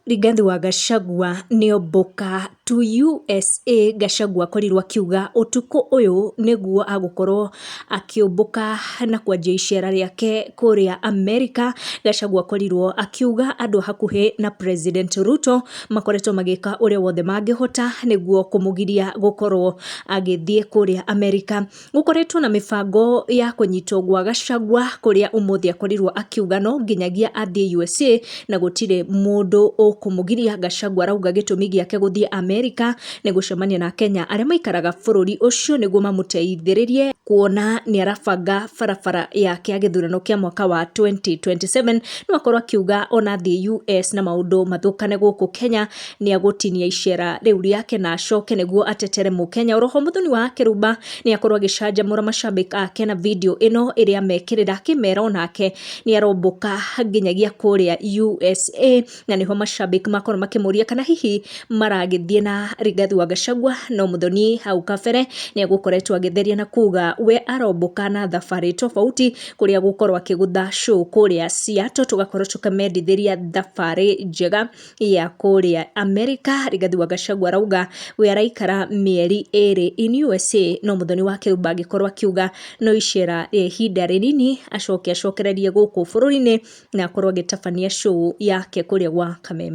Rigathi wa Gachagua nĩombũka to USA. Gachagua akorirwo akiuga ũtukũ ũyũ nĩguo agũkorwo akĩũmbũka na kwanjia icera rĩake kũrĩa Amerika. Gachagua akorirwo akiuga andũ hakuhĩ na President Ruto makoretwo magĩka ũrĩa wothe mangĩhota nĩguo kũmũgiria gũkorwo agĩthiĩ kũrĩa Amerika. Gũkoretwo na mĩbango ya kũnyitwo gwa Gachagua kũrĩa ũmũthĩ akorirwo akiuga no nginyagia athiĩ USA na gũtirĩ mũndũ ũkũmũgiria. Gachagua arauga gĩtũmi gĩake gũthiĩ Amerika nĩ gũcemania na Kenya arĩa maikaraga bũrũri ũcio nĩguo mamũteithĩrĩrie kuona nĩ arabanga barabara yake ya gĩthurano kĩa mwaka wa 2027. No akorwo akiuga ona athiĩ US na maũndũ mathũkane gũkũ Kenya nĩ agũtinia icera rĩu rĩake na acoke nĩguo atetere mũkenya. Oroho Muthoni wa Kĩrumba nĩ akorwo agĩcanjamũra mashabiki ake na video ĩno ĩrĩa mekĩrĩra akĩmera onake nĩ arombũka nginyagia kũrĩa USA, na nĩho mashabiki makorwo makĩmũria kana hihi maragĩthiĩ na Rigathi wa Gachagua. No Muthoni hau kabere nĩ agũkoretwo agĩtheria na kuga we arombũka na thabarĩ tofauti kũrĩa gũkorwo akĩgũtha show kũrĩa Seattle. Tũgakorwo tũkĩmendithĩria thabarĩ njega ya kũrĩa Amerika. Rigathi wa Gachagua arauga we araikara mĩeri 2 in USA, no Muthoni wa Kĩrumba agĩkorwo akiuga no icera rĩa ihinda rĩnini acoke acokererie gũkũ bũrũri-inĩ na akorwo agĩtabania show yake kũrĩa gwa Kameme.